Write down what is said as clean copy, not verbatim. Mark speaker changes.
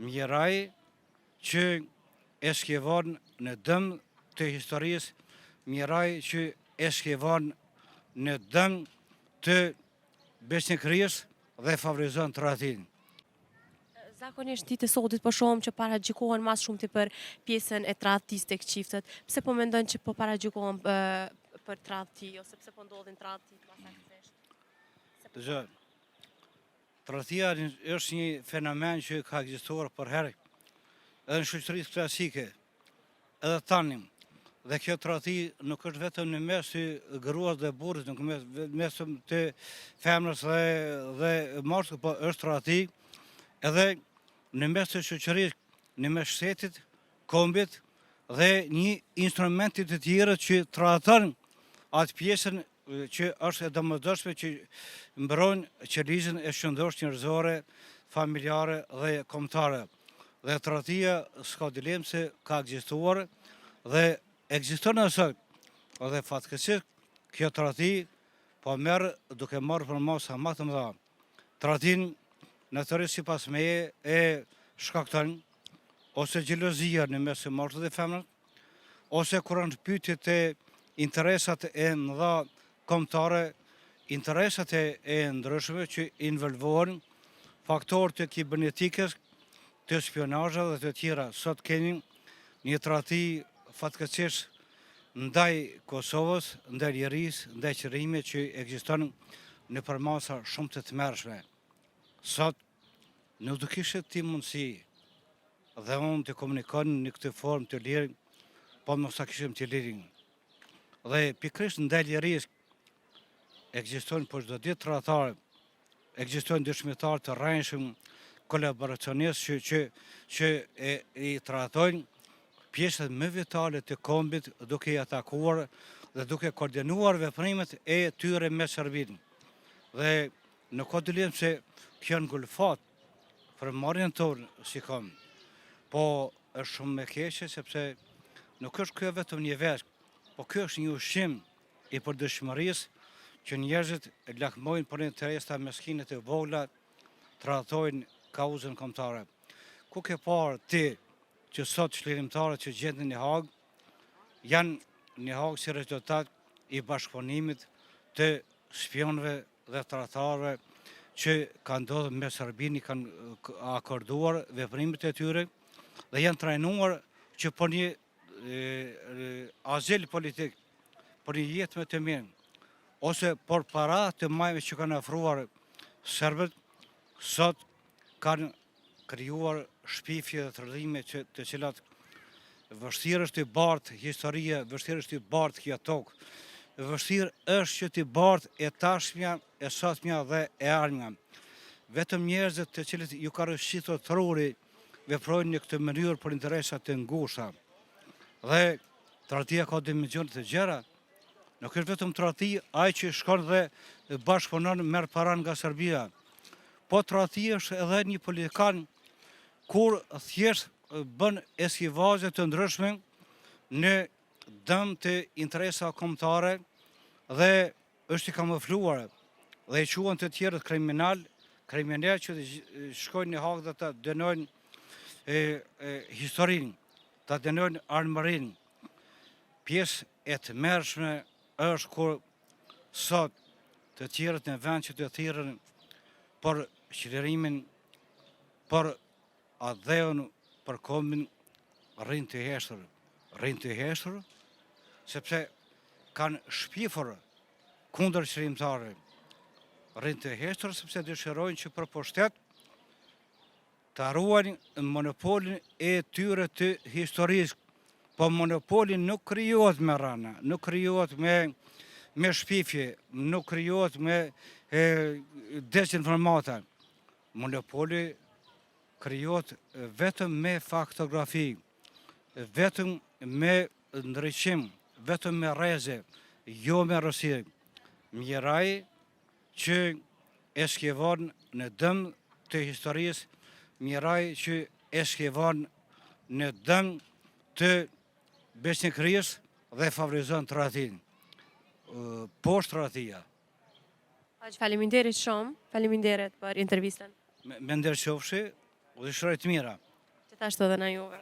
Speaker 1: Mjerë ai që eskivon në dëm të historisë, mjerë ai që eskivon në dëm të besnikërisë dhe favorizon tradhtinë.
Speaker 2: Zakonisht ditët e sotit po shohim që paragjykohen ma së shumti për pjesën e tradhtisë tek çiftet. Pse po mendon që po paragjykohen për tradhti ose pse po ndodhin tradhtitë ma saktësisht?
Speaker 1: Dëgjo, tradhtia është një fenomen që ka ekzistuar përherë edhe në shoqëritë klasike, edhe tani. Dhe kjo tradhti nuk është vetëm në mes të gruas dhe burrit, nuk në mes të femrës dhe, dhe mashkullit, po është tradhti edhe në mes të shoqërisë, në mes shtetit, kombit dhe një instrumenti të tjerë që tradhton atë pjesën që është e domosdoshme që mbron qelizën e shëndoshë njerëzore, familjare dhe kombëtare. Dhe tradhtia s'ka dilemë se ka ekzistuar dhe ekziston edhe sot. Dhe fatkeqësisht kjo tradhti po merr duke marrë përmasa më të mëdha. Tradhtinë natyrisht sipas meje e shkakton ose xhelozia në mes të mashkullit dhe femrës, ose kur janë në pyetje të interesat e mëdha kombëtare, interesat e, e ndryshme që involvohen faktorë të kibernetikës, të spionazheve dhe të tjera. Sot kemi një tradhti fatkeqësisht ndaj Kosovës, ndaj lirisë, ndaj çlirimit që ekziston në përmasa shumë të tmerrshme. Sot nuk do kishe ti mundësi dhe unë të komunikonim në këtë formë të lirë, po mos ta kishim të lirinë. Dhe pikërisht ndaj lirisë ekzistojnë për çdo ditë tradhtarë, ekzistojnë dëshmitarë të rrejshëm, kolaboracionistë që, që, që e, i tradhtojnë pjesët më vitale të kombit duke i atakuar dhe duke koordinuar veprimet e tyre me Serbinë. Dhe nuk ka dylim se kjo ngulfat frymëmarrjen tonë si komb. Po është shumë e keqe sepse nuk është kjo vetëm një vesk, po kjo është një ushqim i përditshmërisë që njerëzit lakmojnë për interesa meskine të vogla, tradhtojnë kauzën kombëtare. Ku ke parë ti që sot çlirimtarët që gjenden në Hagë, janë në Hagë si rezultat i bashkëpunimit të spionëve dhe tradhtarëve që ka ndodhur me Serbinë, i kanë akorduar veprimet e tyre dhe janë trajnuar që për një azil politik, për një jetë më të mirë, ose për para të majme që kanë ofruar serbët, sot kanë krijuar shpifje dhe trillime që të cilat vështirë është t'i bartë historia, vështirë është t'i bartë kjo tokë, vështirë është që t'i bartë e tashmja, e sotmja dhe e ardhmja. Vetëm njerëzit të cilët ju ka rrëshqitur truri veprojnë në këtë mënyrë për interesa të ngushta. Dhe tradhtia ka dimensione të gjera. Nuk është vetëm tradhti ai që shkon dhe bashkëpunon merr para nga Serbia. Po tradhti është edhe një politikan kur thjesht bën eskivaze të ndryshme në dëm të interesave kombëtare dhe është i kamufluar dhe i quan të tjerët kriminal, kriminal që të shkojnë në Hagë dhe të dënojnë e, e, historinë, të dënojnë ardhmërinë. Pjesë e tmerrshme është kur sot të tjerët në vend që të thirren për çlirimin, për atdheun, për kombin, rrinë të heshtur. Rrinë të heshtur, sepse kanë shpifur kundër çlirimtarëve. Rrinë të heshtur, sepse dëshirojnë që për pushtet ta ruajnë monopolin e tyre të historisë, po monopoli nuk krijohet me rrena, nuk krijohet me me shpifje, nuk krijohet me e, dezinformata. Monopoli krijohet vetëm me faktografi, vetëm me ndriçim, vetëm me rreze, jo me errësirë. Mjerë ai që eskivon në dëm të historisë, mjerë ai që eskivon në dëm të besnikërisë dhe favorizon tradhtinë. Poshtë tradhtia.
Speaker 2: Hoxhë, faleminderit shumë, faleminderit për intervistën.
Speaker 1: Me nder qofshi, u dëshiroj të mira.
Speaker 2: Gjithashtu edhe na juve.